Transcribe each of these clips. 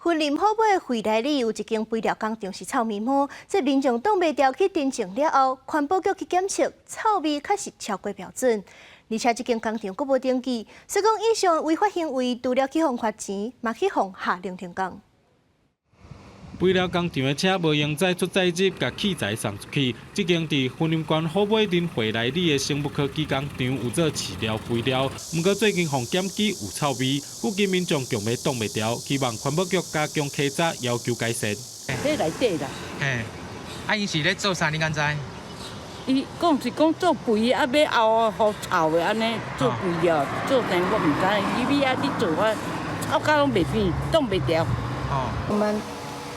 雲林虎尾惠來里有一間肥料工廠是臭味毛，這民眾擋袂牢去陳情了後，環保局去檢測，臭味確實超過標準。而且這間工廠閣無登記，所以講以上違法行為，除了去予罰錢，嘛去予下令停工。肥料工廠的車無閒載出載入，共器材送出去。這間佇雲林縣虎尾鎮惠來里的生物科技工廠有做飼料肥料，毋過最近予檢舉有臭味，附近民眾強欲擋袂牢，希望環保局加強稽查，要求改善。佇內底啦。嘿，啊，𪜶是咧做啥？你敢知？伊講是講做肥啊，欲後予臭的按呢做肥料，做啥我毋知。伊尾仔咧做啊，臭甲攏袂變，擋袂牢。哦。我們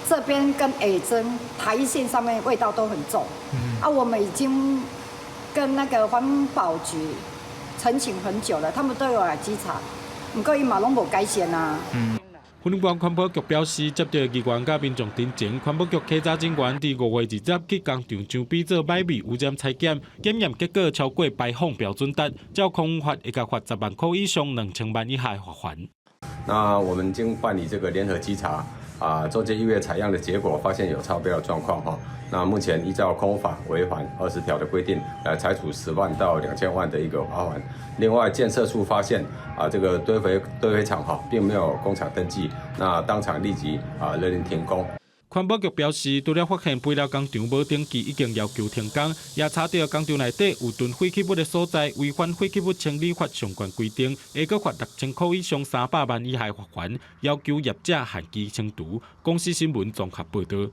這邊跟邰珍台一線上面味道都很重。啊，我們已經跟那個環保局陳情很久了，他們都有來稽查，毋過伊嘛攏無改善啊。雲林縣環保局表示，接到議員佮民眾陳情，環保局稽查人員佇5月20日去工廠牆壁做擺味污染採檢，檢驗結果超過排放標準值，照空污法會共罰10萬箍以上2000萬以下的罰鍰。那我們經辦理這個聯合稽查，啊，中間一月採樣的結果發現有超標的狀況哈。那目前依照空污法違反20條的規定，來裁處10萬到2000萬的一個罰鍰。另外，建設處發現啊，這個堆肥廠哈並沒有工廠登記，那當場立即啊勒令停工。環保局表示，除了發現肥料工廠無登記，已經要求停工，也查著工廠內底有囤廢棄物的所在，違反廢棄物清理法相關規定，會閣罰6000箍以上300萬以下罰鍰，要求業者限期清除。公視新聞綜合報導。